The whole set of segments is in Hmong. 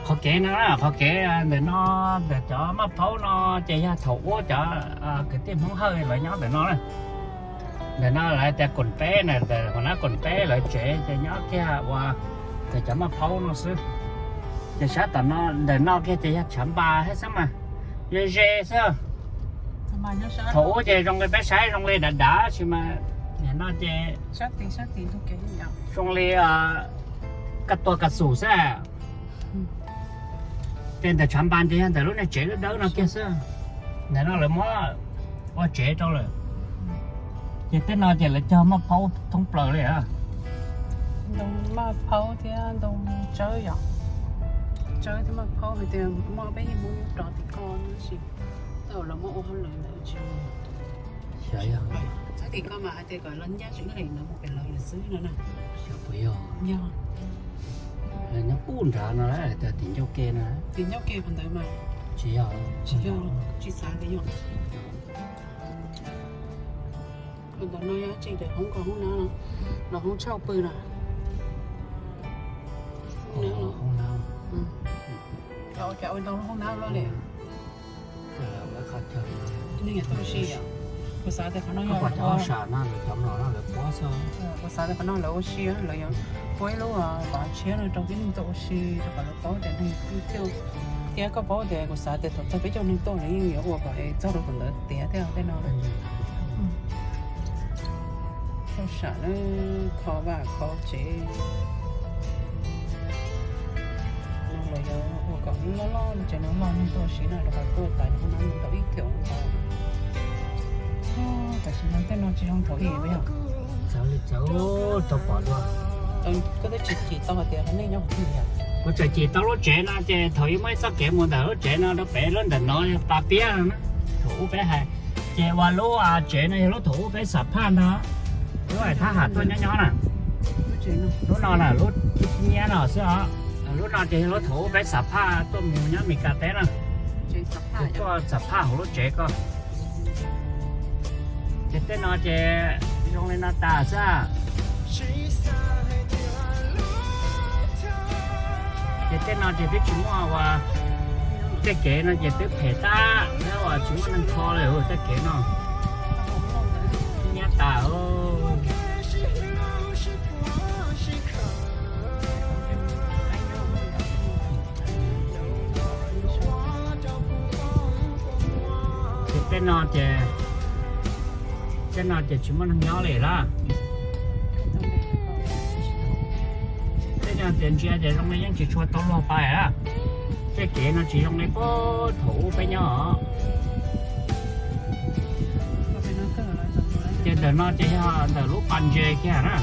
Qhov kev no, qhov kev ntawm no, ntawm cov maj phaub no ces yog thaum ub cov kwv tij Hmoob Hawj lawv nyob ntawm no na. Ntawm no lawv tias Koom Peb na, ntawm qhov no Koom Peb lawv tsev ces nyob kiag ua ntawm cov maj phaub no xwb. Ces sab tom no, ntawm no kiag ces yog tshav npas thiab xwb mas, ze ze xwb. Thaum ub ces zoo li peb saib zoo li dav dav sis mas nim no ces zoo li kaj tua kas xum xwb. Ces ntawm tshav npas ces yog ntawm lub niag tsev dawb dawb no kiag xwb. Ntawm no lawv muab ua tsev rau lawm. Ces tej no ces lawv cog maj phaub thoob plaws li. Ntoo maj phaub thiab ntoo tsawb yom. Tsawb thiab maj phaub hais tias muaj peb yeej muab rov tim ko tab sis tau lawv muab ua hauj lwm ntawd tsis. Xyov yog, txhob tim ko mas hais tias kom los ncaj tsis ib leeg ntawd mus pem lawv lawm xwb no na. Xyov puas yog. Yog. Nyob puag nrad no, tim ncauj ke no. Tim ncauj ke qhov ntawd mas. Tsis yog. Tsis yog, tsis xav tias yog. Qhov ntawm no yog tseem hoob ko hoob nab no, los hoob tshauj pw no. Hoob nab. Ua ntau hoob nab loj li. Kuv xav tias qhov no yog, kuv xav tias qhov no lawv ua si, lawv yuav ua ib lub vov tshiab no rau tib neeg tuaj ua si rau kom lawv paub tias neeg thiaj, thiab koj paub tias kuv xav tias thaum txog peb caug neeg tuaj lawv yeej yuav ua kom txog rau thaum ntawd tiav thiab tej no. Txog sam na, kho vaj kho tsev no los yog ua kom loj loj tsev no loj neeg tuaj ua si no rau qhov tuaj tas no ntau ib thiam ntau. Tam sim no tej no tsis zoo thaum ub yog. Txawv li txawv tau pom dua. Koj twb tsis cim tau hais tias qhov nej nyob qhov twg yom. Kuv tseem cim tau lub tsev no ces thaum ub muaj ib txoj kev mus ntawm lub tsev no rau pem lub ntawm no yog pa piab no na. Thaum ub peb hais, ces ua lub tsev no yog lub thaum ub peb xam phaj ntag. Lub hais thab ham tuaj nyob nyob na. Lub no na, lub nyiab no xwb os. Lub no ces yog lub thaum ub peb xam phaj tuaj mus nyob Mes Kas teb na. Tuaj xam phaj hauv lub tsev ko. Ces tej no ces zoo li no tas xwb. Ces tej no ces twb tsis muaj ua, tej kev no ces twb phem tag, nyob ua tsis muaj neeg kho li tej kev no. Nyiab tas. Ces tej no ces, tej no ces tsis muaj neeg nyob li lawm. Tej no ces ntsia ces zoo li yeej tsis tshua tau luag pais lawm. Tej kev no tsis zoo li puag thaum ub peb nyob os. Ces ntawm no ces yog ntawm lub pas ntses kiag na.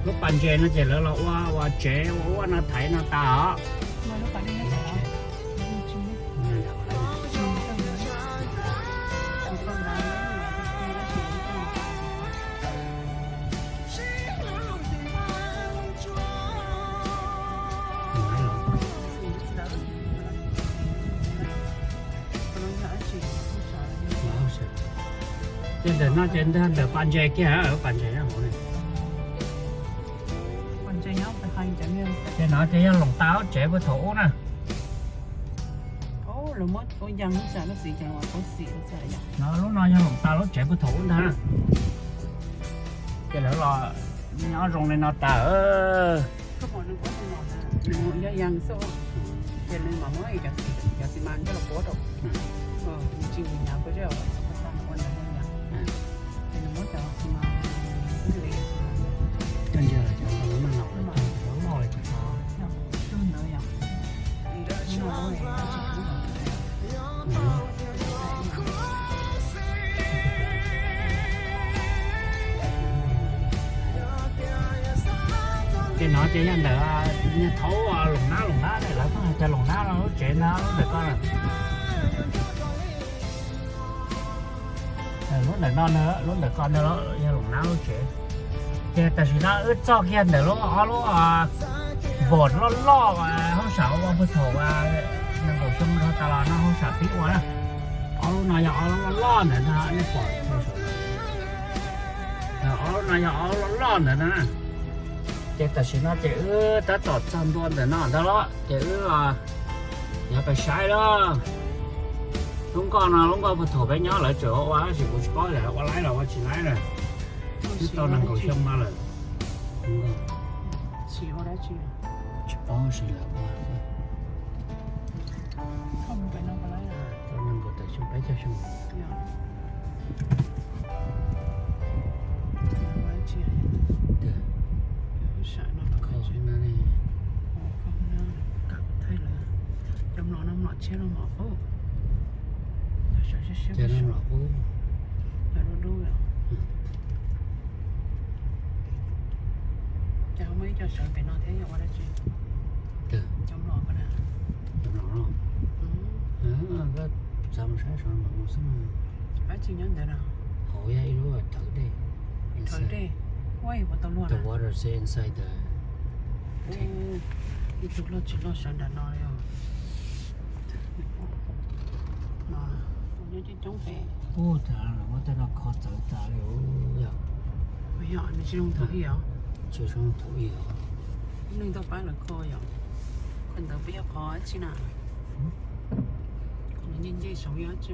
Lub pas ntses no ces lawv los ua ua tsev ua ua no thaiv no tas os. Ces ntawm no ces ntawm pas ntses kiag, pas ntses nyob hauv. Ces no ces yog loos tas lub tsev puag thaum ub na. No lub no yog loos tas lub tsev puag thaum ub ntag. Ces lawv los nyob zoo li no tas. Ces no ces yog ntawm niag thaub Loos Nab, Loos Nab ne, lawv pheej hais tias Loos Nab no lub tsev ntag, lub ntawm ko na. Lub ntawm no, lub ntawm ko ntag los yog Loos Nab lub tsev. Ces tam sim no wb txog kiag ntawm lub, ob lub npom loj loj hauv sam ua puag thaum nees nkaum xyoo nrog tas los no hauv sam pib ua na. Ob lub no yog ob lub loj loj ntawd ntag, nej pom. Ob lub no yog ob lub loj loj ntawd ntag na. Ces tam sim no ces wb tab tom txog ntua ntawm no ntag los ces wb yuav pais saib lawm. Lub nkoj no lub nkoj puag thaum peb nyob lawv tseem ua ua tab sis kuv tsis paub lawm ua laib los ua tsis laib lawm. Twb tau nees nkaum xyoo no lawm. Tsis paub si lawm ua. Tau nees nkaum tawm xyoo peb caug xyoo. Kho no ne. Cov mlom no mlom tshiab no mlom qub. Cov no mlom qub. Cov dub dub. Ces ho muaj ib co sawv pem no thiab yog ua dab tsi? Cov mlom ko na. Cov mlom no. Koj txav mus saib saum no mus xwb. Dab tsi nyob ntawd na? Hauv yog ib lub thawv dej. Thawv dej. Ua puas tau luag na? The water sit inside the tank. Ib tug loj tsis loj sawv nram no li os. Nyob coob coob pem. Ub, tas lawv muab tej no kho txawv tas li os. Yog, nws tsis zoo thaum ub os. Tsis zoo thaum ub os. Neeg tau pab lawv kho yom. Qhov ntawd puas yog qhov dab tsi na? Qhov ncej ncej saud yog dab tsi?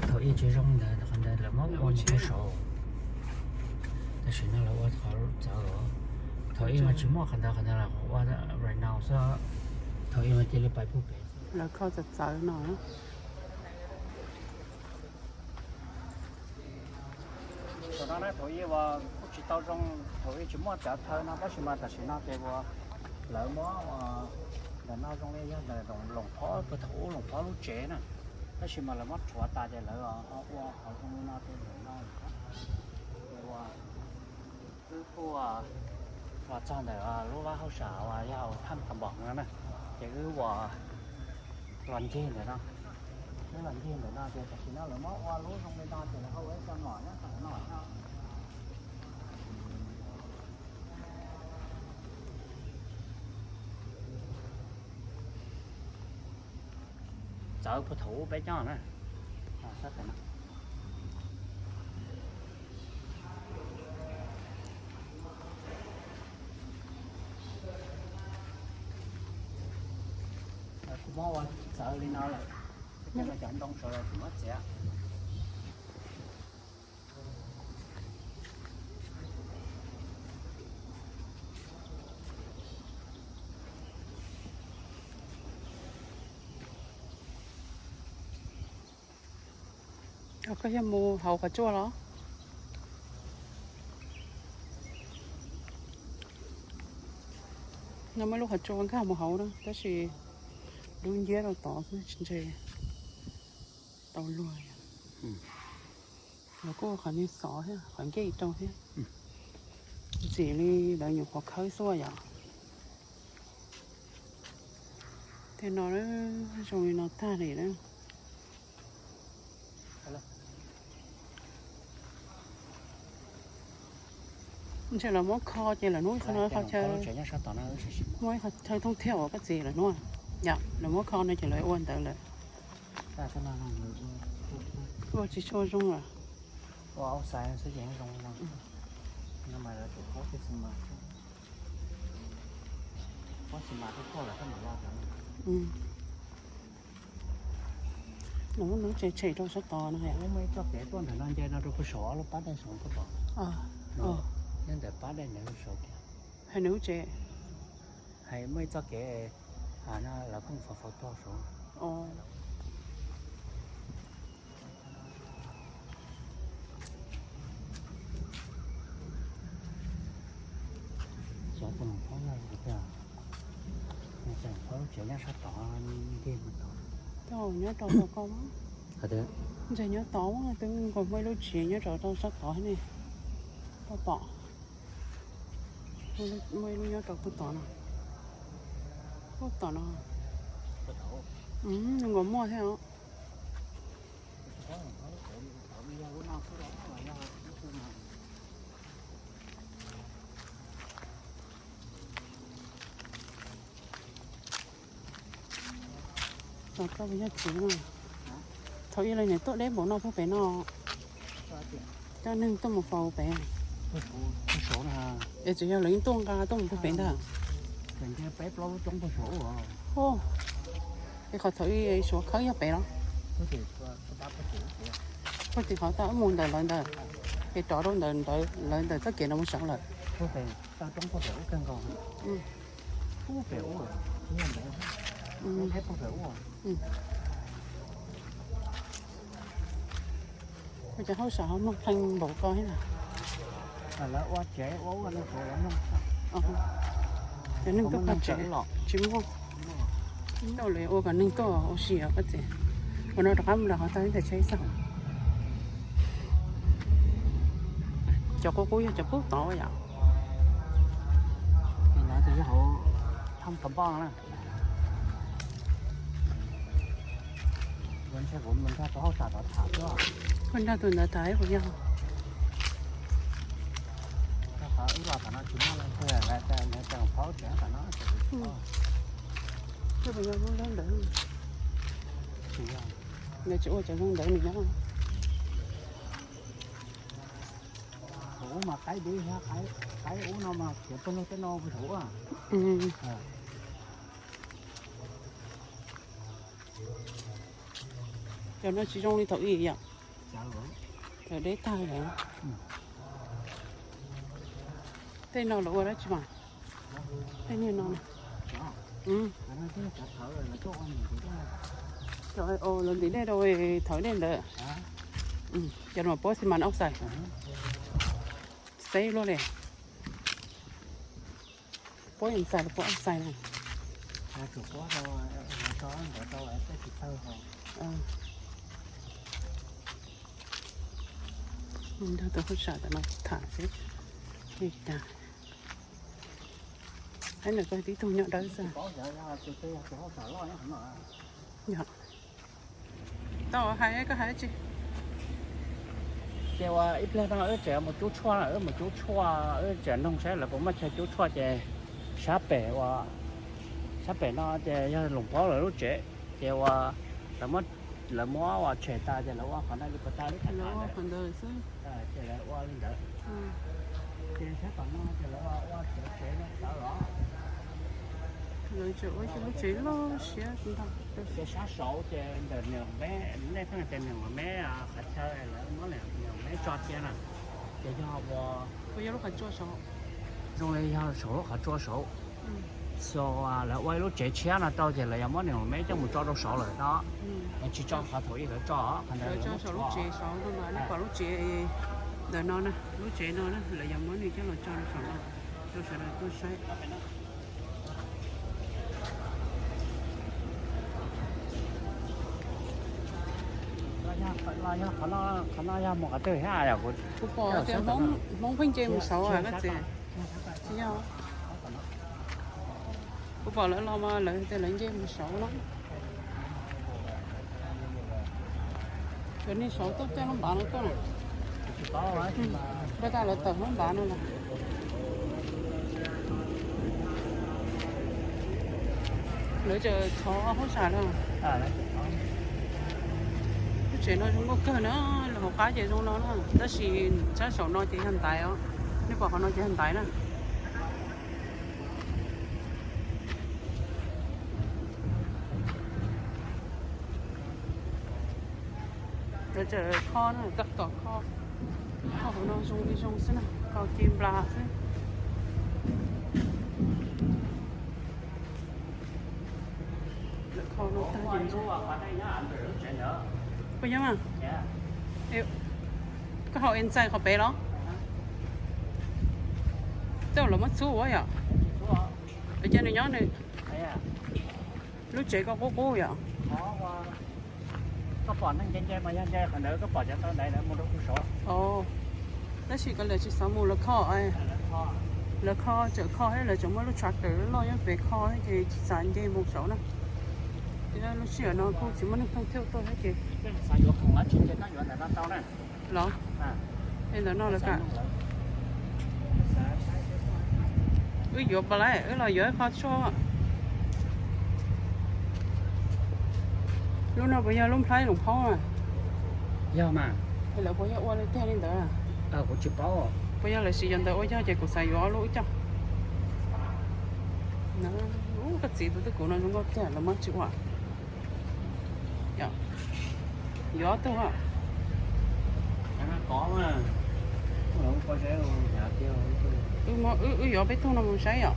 Thaum ub tsis zoo ntawd, qhov ntawd lawv muab ua mus rau saud. Tam sim no lawv ua qhov txawv os. Thaum ub mas tsis muaj qhov ntawd, qhov ntawd lawv ua right now xwb. Thaum ub mas cia li pais puag pem. Lawv kho txawv txawv no. Thaum no na thaum ub uas kuj tsis tau zoo, thaum ub tsis muaj cov thawv no tab sis mas tam sim no ces uas lawv muab ntawm no zoo li yog ntawm Loos Phob, puag thaum ub Loos Phob lub tsev na, tab sis mas lawv muab rhuav tas ces lawv ho ua qhov zoo li no rau ntawm no. Ces uas wb kuj los txog ntawm lub vaj hauj sam uas yog hauv thaj Qhov Npoos no na, ces wb uas los ncig ntawm no. Wb los ncig ntawm no ces tam sim no lawv muab ua lub zoo li no ces lawv ho ua ib co mlom nyob tom no. Txawv puag thaum ub peb nyob na. Kuv muab ua txawv li no lawm, cov ntoo saud los kuv muab txiav. Koj yog mus hauv qhov tsua los? No muaj lub qhov tsua nkag mus hauv na, tab sis dub nciab rau tod xwb tsis ntshe tau luag. Lawv kuj qhov niag xov thiab qhov ncej rau thiab. Ntxim li lawv nyuam qhuav khawb xwb yom. Tej no zoo li no tag li na. Ntshe lawv muab kho ces lawv hnub qhov no qhov chaw, muab qhov chaw thooj thiaj uas koj txiv lawv hnub, yom, lawv muab kho no ces lawv ua ntawd lawm. Ua tsis tshua zoo lawm. Nws lub tsev tshem rau sab tod no. Muaj ib txoj kev tuaj ntawm no nce no rau puag saum ob lub pab dej saud koj pom. Nyob ntawm pab dej ntawd saud kiag. Hais nws lub tsev. Hais muaj ib txoj kev, no lawv pheej faus faus tog saud. Xyov tus Loos Phob no, tus Loos Phob lub tsev nyob sab tod, ntiag tod. Nyob rau tod koj, ntshe nyob tod, twb nkaus muaj ib lub tsev nyob rau rau sab tod ne. Koj pom, muaj ib lub nyob rau puag tod no. Puag tod no. Nkaus muaj thiab os. Tom koj puas yog tsev no? Thaum ub lawv niam tuaj deb npaum no puag pem no, coj neeg tuaj mus faus pem. Es tseem yog lawv yeej tuaj nqa tuaj mus puag pem ntag. Es qhov thaum ub Suav khawb yog pem los? Puag tim qhov tau mus ntawm lawv ntawd, es rov rau ntawm lawv ntawm txoj kev no mus saud lawm. Ua cas hauj sam ho muag plees npaum ko thiab na. Cov neeg tuaj koj tsev tsis muaj. Tau lawv ua kom neeg tuaj ua si os koj txiv. Ua no rov qab mus nram qhov tau ib ntawm tsheb xwb. Cov qub qub yog cov pub tod yom. Koj nrog tus ntawd tham ib puas yog? Ib los tom no tsis muaj leej twg lawm, lawv tseem paub tsev tom no. Ib puas yog lub lab ntawd? Lawv tseem ua cov zoo ntawd nws nyob. Ub mas qaib dib thiab, qaib ub no mas khiav pawg lug tej no puas saum ub. Cov no tsis zoo li thaum ub yom. Thaum deb tag lawm. Tej no lawv ua dab tsi mas? Tej niag no. Cov lawv ntim dej rau thawv dej ntawd. Cov no puab xi mas outside. Safe luaj li. Puab inside los puab outside na? Nrog tus hauj sam tam no tham xwb. Li cas? Saib ntawm koj tib tug nyob dawb xwb. Yog. Tau hais, koj hais dab tsi? Ces ua ib pliag no wb tseem mus cub tshuaj, wb mus cub tshuaj, wb tseem noog saib lawv puas muaj chaw cub tshuaj ces sab pem ua, sab pem no ces yog Loos Phaub lawv lub tsev, ces ua lawv muab ua tshem tas ces lawv ua qhov no li puas tau li qhov ntawd xwb. Ces lawv ua li ntawd. Ces sab tom no ces lawv ua cov tsev no tawv los. Lawv tseem ua cov lub tsev loj siab ntag. Ces sab saud ces ntawm Niam Meb, nej pheej tias Niam Meb qhov chaw lawv muab Niam Meb tso cia na, ces yog ua, puas yog lub qhov tsua saud? Zoo li yog saum lub qhov tsua saud. So lawv ua ib lub tsev tshiab no rau ces lawv yog muab Niam Meb coj mus tso rau saud lawm no. Tsis tso qhov thaum ub lawv tso, qhov ntawd lawv tsev saud no, nej pom lub tsev ntawm no na, lub tsev no na, lawv yog muab nws coj los tso rau saum no, rau sawv daws tuaj saib. Qhov no yog mus qhov twg thiab? Kuv pom tias Hmoob pheej nce mus saud koj txiv. Tsis yog. Kuv pom lawv los mas lawv tias lawv nce mus saud no. Cov neeg saud tuaj caij lub npav no tuaj na. Npaj tas lawv tawm lub npav no lawm. Lawv tseem thov hauj sam no. Lub tsev no zoo nkauj kawg na, lawv hauv qab ces zoo no na, tab sis sab saum no ces yog ntaiv os. Nej pom qhov no ces yog ntaiv na. Lawv tseem kho na, tab tom kho. Kho hauv no zoo li zoo xwb na, kho ci nplas xwb. Lawv kho no tag. Puas yog mas? Koj hauv inside qhov pem los? Tej zaum lawv muab txhub ua yom? Lawv cia nws nyob nws. Lub tsev koj qub qub yom? Koj pom neeg nce nce mas yog nce qhov ntawd, koj pom cov taw ntaiv ntawd mus rau pem saud. Tab sis koj lawv tsis xav mus lawv kho. Lawv kho, tseem kho thiab lawv tseem muaj lub tractor loj nyob pem kho thiab ces tsis xav nce mus saud na. Thiab lub sij hawm no kuj tsis muaj neeg pheej thiaj tuaj thiab ces. Los, es ntawm no lawv kam. Wb yuav pas lawm, wb los yuav ib qho tshuaj. Lub no puas yog lub nplhaib Loos Phaub? Yog mas. Es lawv puas yog ua li tiag li ntawd? Kuv tsis paub. Yog lawv siv cov ntawd ua yog ces kuv xav yuav ob lub wb coj. Ub, koj txiv tus twj kum no zoo nkauj tiag, lawv muab tsis ua. Yuav ob tug. Wb yuav peb tug no mus saib yom.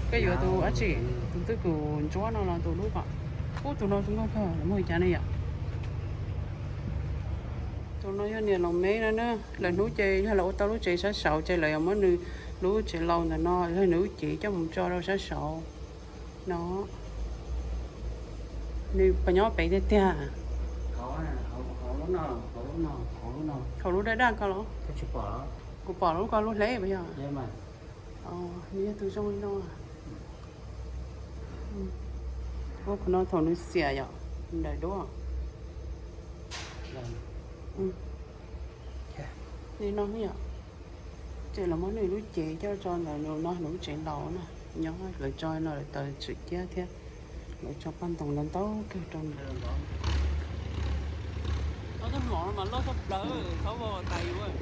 Koj yuav tus dab tsi? Tus twj kum ntsuab no los tus dub ko? Ub, tus no zoo nkauj kawg, lawv muag li cas ne yom? Tus no yog niam laus meb no na. Lawv hnub ces yog lawv ua tau lub tsev sab saud ces lawv yuav muab nws lub tsev laus ntawm no, yog nws lub cev coj mus tso rau sab saud no. Nws puas nyob pem tiag tiag? Hauv lub daj daj ko los? Kuv pom lub ko lub hleb puas yog? Nws yog tus zoo li no. Ua qhov no thaum nws xiam yom, nws daim duab. Li no yom. Ces lawv muab nws lub cev coj tso ntawm no, nws lub tsev laus na. Nyob lawv tso no lawv taws tswm ciab thiab lawv tso paj ntoos ntau ntau kawg rau ntawd. Ob tug mlom mas loj tshaj plaws, txhob vau tais yus.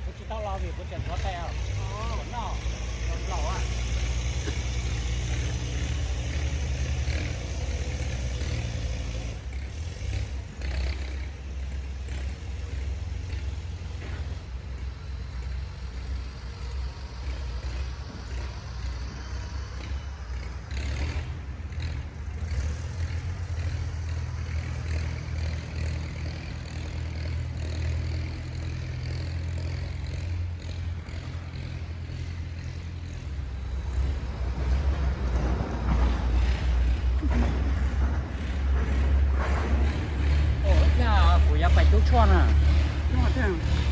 Kuv tsis tau los vim kuv tseem nthuav tes os. Noj los laus a. Kuv yuav pais cub tshuaj na.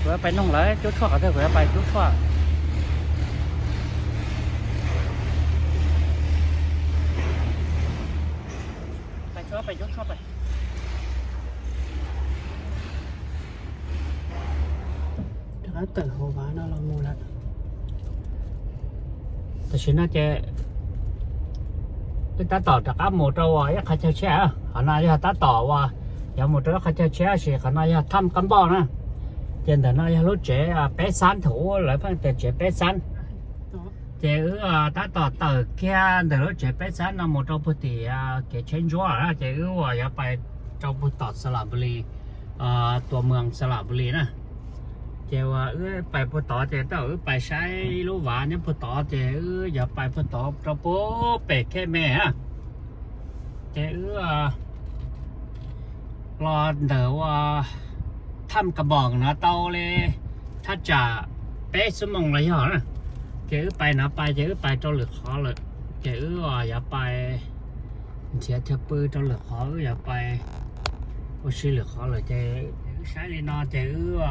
Kuv yuav pais noog lawv cub tshuaj qhov twg, kuv yuav pais cub tshuaj. Pais cub tshuaj pais. Rov qab tawm hauv vaj no los mus lawm. Tam sim no ces wb tab tom rov qab mus rau ib qhov chaw tshiab. Qhov no yog tab tom uas yuav mus rau ib qhov chaw tshiab, tab sis qhov no yog Thaj Kab Npauj na. Ces ntawm no yog lub tsev peb xab, thaum ub lawv pheej tias tsev peb xab. Ces wb tab tom tawm kiag ntawm lub tsev peb xab no mus rau puag tim kev tsheb ntsuab na, ces wb uas yuav pais rau puag tom Xas Las Npus Lis, tua moos Xas Las Npus Lis na. Ces uas wb pais puag tod ces tab tom wb pais saib ib lub vaj nyob puag tod ces wb yuav pais puag tod rau puag pem Khej Me na. Ces wb los ntawm ua Thaj Kab Npauj no tau li thaj tsam peb xuab moos los yog na. Ces wb pais no pais ces wb pais rau lwm qhov lawm. Ces wb yuav pais nrhiav chaw pw rau lwm qhov, wb yuav pais ua si lwm qhov lawm. Ces wb saib li no ces wb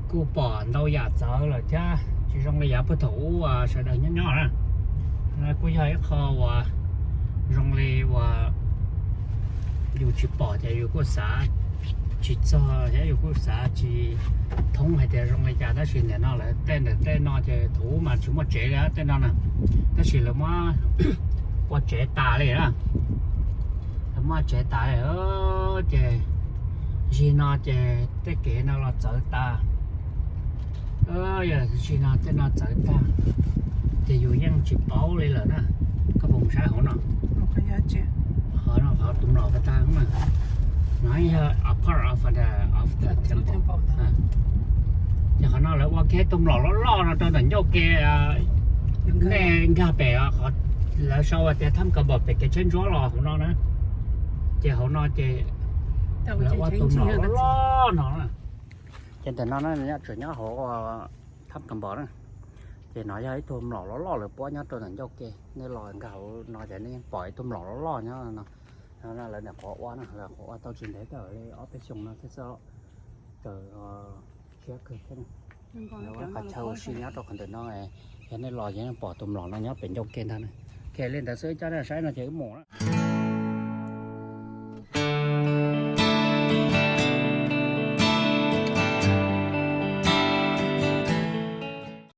kuj pom ntau yam txawv lawm thiab, tsis zoo li yav puag thaum ub sawv daws nyob nyob na. Kuj yog ib qho uas zoo li uas yus tsis pom ces yus kuj xav tsis txog thiab yus kuj xav tsis thoob hais tias zoo li cas, tab sis nim no lawv tej ntawm tej no ces thaum ub mas tsis muaj tsev li tej no na, tab sis lawv muab ua tsev tas li na. Lawv muab tsev tas li ces zig no ces tej kev no los txawv tas. Yog tsis no tej no txawv tag, ces yus yeej tsis paub li lawm na. Koj puas mus saib hauv no? Qhov no qhov tus mlom ko tag na. No yog a part of the, of the temple. Ces qhov no lawv ua kiag tus mlom loj loj no rau ntawm ncauj ke. Nej nkag pem, lawv sau tias Thab Kas Npom pem kev tsheb ntsuab los hauv no na. Ces hauv no ces lawv ua tus mlom loj loj no. Ces ntawm no na nyob tseem nyob hauv Thab Kas Npom na. Ces no yog ib tug mlom loj loj lawv puab nyob rau ntawm ncauj ke. Nej los nkag hauv no ces nej yeej pom ib tug mlom loj loj nyob no. Lawv nyuam qhuav ua na, lawv nyuam qhuav ua tau tsis ntev, tau li ob peb xyoos no thiab xwb. Txawm tshiab kawg thiab. Lawv ua qhov chaw ua si nyob rau qhov ntawm no. Yog nej los yeej pom tus mlom no nyob pem ncauj ke ntag na. Ces li ntawd xwb, coj nej saib no ces wb mus na.